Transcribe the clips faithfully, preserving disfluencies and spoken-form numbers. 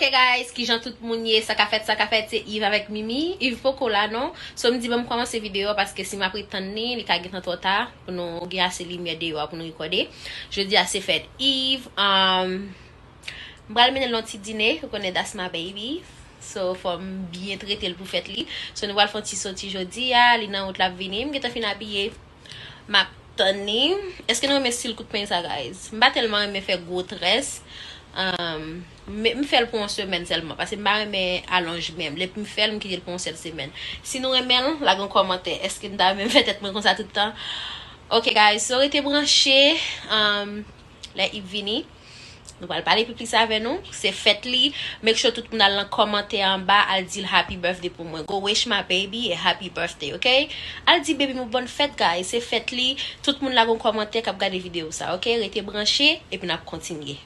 Hey guys, kijan tout moun ye? Sa ka fèt, sa ka fèt, se Yves avèk Mimi. Yves poko la non. So m di ban m kòmanse videyo a paske si m ap ret tann li, li ka gentan twò ta pou nou gen ase limyè deyò a pou nou rekòde. Jodi a se fèt Yves. Um, m pral mennen l yon ti dine, ou konnen that's my baby. So fò m byen trete l pou fèt li. So nou pral fè yon ti soti jodi a, li nan wout l ap vini. M gentan fin abiye. M ap tann li. Èske nou renmen stil kout peny sa, guys? M pa tèlman renmen fè gwo très. Um, m, m fè l pou yon semèn sèlman, paske m pa renmen alonj men m. Lè m fè l, m kite l pou yon sèl semèn. Si nou renmen l, lage yon kòmantè. Èske m ta renmen fè tèt mwen konsa tout tan? Ok, guys, so rete branche. Um, lè Yves vini, nou pral pale pi plis avè nou. Se fèt li. Make sure tout moun al nan kòmantè anba, al di l happy birthday pou mwen. Go wish my baby a happy birthday, ok? Al di baby m yon bòn fèt, guys. Se fèt li. Tout moun lage yon kòmantè k ap gade videyo sa, ok? Rete branche, epi n ap kontinye.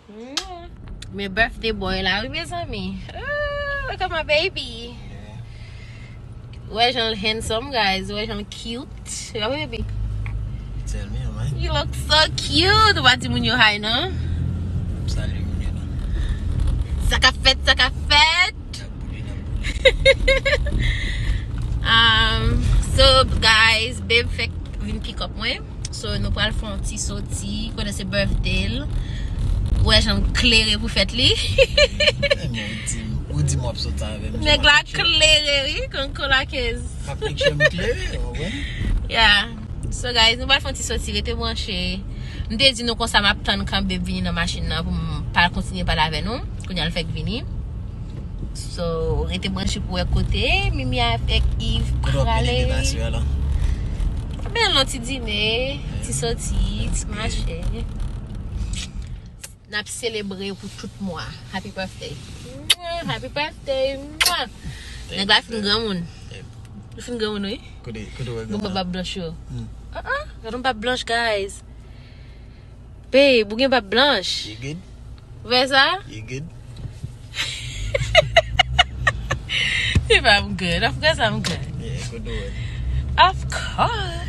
Men birthday boy la, wi, mezanmi. Oh, look at my baby. Wè jan l handsome, guys. Wè jan l cute. Yeah, baby. Tell me, man. You look so cute. Ou pa di moun yo hi, non? Salut, moun yo, non. Sa k ap fèt, sa k ap fèt. Um, so, guys, babe fèk vin pick up mwen. So, nou pral fè yon ti soti. Konnen se birthday l. Ou wè jan l klere pou fèt li. Ou di m, ou di m w ap soti avè m. Nèg la klere, wi, kon kolakez. M ap make sure m klere, ou konprann? Yeah. So, guys, nou pral fè yon ti soti, rete branche. M te di nou konsa, m ap tann kanpe vini nan machin nan pou m pa kontinye pale avè nou. Kounye a l fèk vini. So, rete branche pou wè kote Mimi avèk Yves prale. Men yon ti dine, ti soti, ti mache. N ap selebre pou tout mwa. Happy birthday. Mwah, happy birthday. Mwah. Nèg la fin granmoun. Li fin granmoun, wi. Kote, kote w wè granmoun? Gade bab blanch yo. Ah, ah, gade yon bab blanch, guys. Babe, ou gen bab blanch. You good? Ou wè sa? You good? If I'm good, of course I'm good. Yeah, go do it. Of course.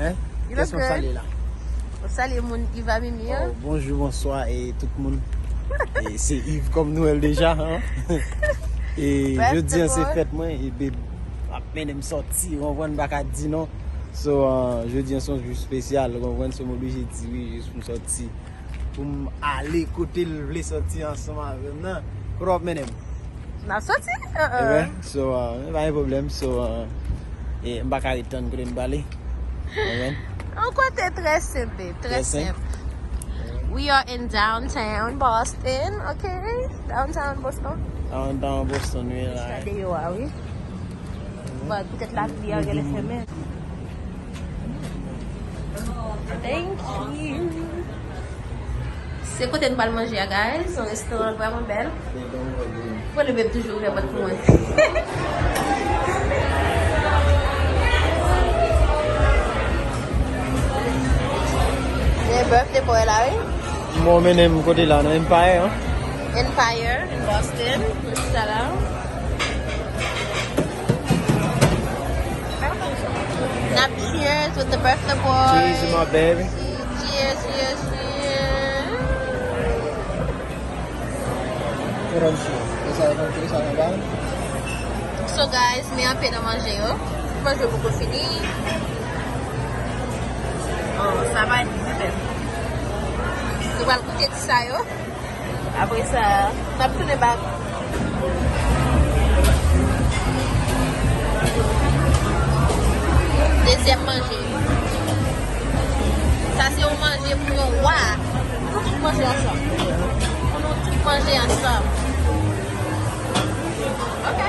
Hein? Kiyès m ap salye la? W ap salye moun Yves a Mimi an? Oh, bonjou, bonswa e tout moun. E se Yves kòm nou wè l deja, hein? E jodi an se fèt mwen, e babe ap mennen m sòti, ou konprann, m pa ka di non. So, euh, jodi an se yon jou espesyal, ou konprann, so m oblije di wi, jis pou m sòti. Pou m ale kote l vle sòti ansanm avè m nan. Kote w ap mennen m? N ap sòti. Ebyen, so, euh, pa gen pwoblèm. So, euh, e m pa ka ret tann kote n prale. Yon kote trè senp, babe, trè senp. We are in downtown Boston, ok? Downtown Boston. Downtown Boston, wi, la. Chita deyò a, wi. But poutèt lapli a genlè fèmen. Thank you. Se kote n pral manje a, guys. Yon restoran vrèman bèl. Pou le beb toujou ouvè pòt pou mwen. Gen bèf de pòy la, wi. Mwen mennen m kote la, nan Empire, hein? Empire, in Boston. Mwen chita la. N ap cheers with the birthday boy. Cheers, my baby. Cheers, cheers, cheers. What else you? Is that okay? Is that about? So guys, mi anpe nan manje yo. Manje yo poko fini. Oh, sa va être bon. Nou pral goute ti sa yo. Apre sa, n ap tounen bak. Dezyèm manje. Sa se yon manje pou yon wa. Pou nou tout manje ansanm. Pou nou tout manje ansanm. Ok.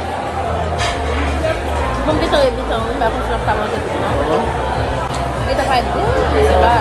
Bon, m gentan ret mitan, wi, m pa konn si m ap ka manje tout, non. M gentan parèt gwo, men se pa.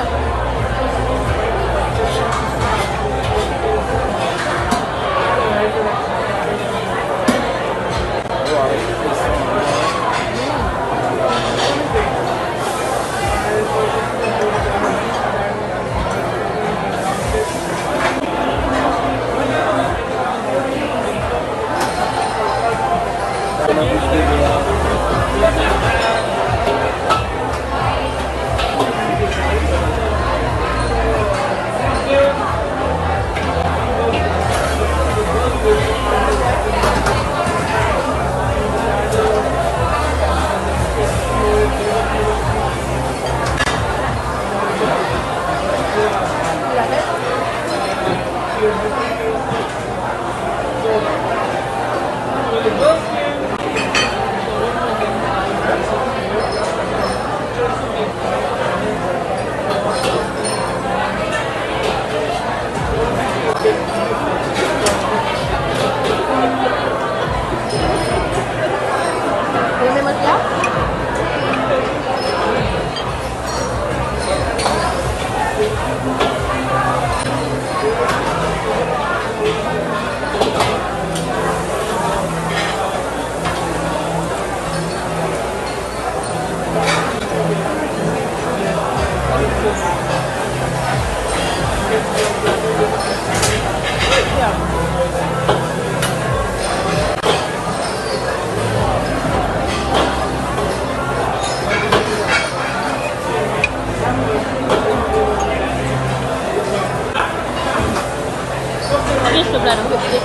Vide chòp la non, vide.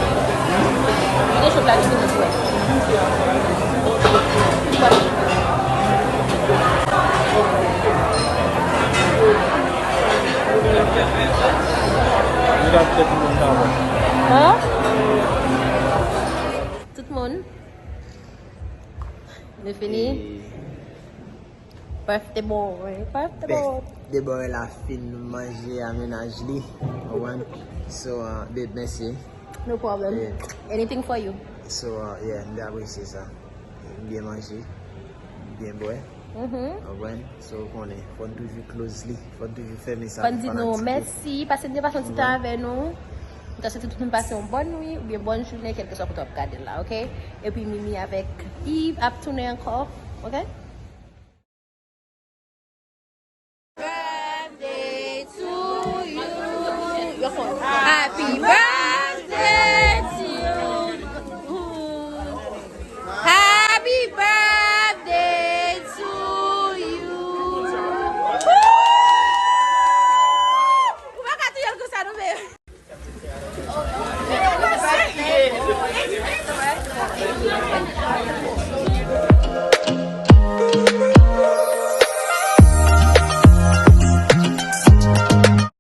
Vide chòp la, vide chòp la. Hein? Tout moun. Nou fini? Birthday boy, birthday boy. Birthday boy la fin manje a mennaj li. Ou konprann? So, uh, babe, mèsi. No problem. Yeah. Anything for you. So, uh, yeah, m te apresye sa. M byen manje, m byen bwè. Mhm. Ou konprann? So, ou konnen, fò n toujou close li, fò n toujou fèmen sa pou fanatik yo. Fò n di nou mèsi, paske n te pase yon ti tan avè nou. M ta swete tout moun pase yon bòn nwi oubyen bòn jounen, kèlkeswa kote w ap gade l la, oke? Epi Mimi avèk Yves ap tounen ankò, oke? Birthday to you. Happy birthday to you. Happy birthday to you. Ou pa ka touye l konsa non, baby.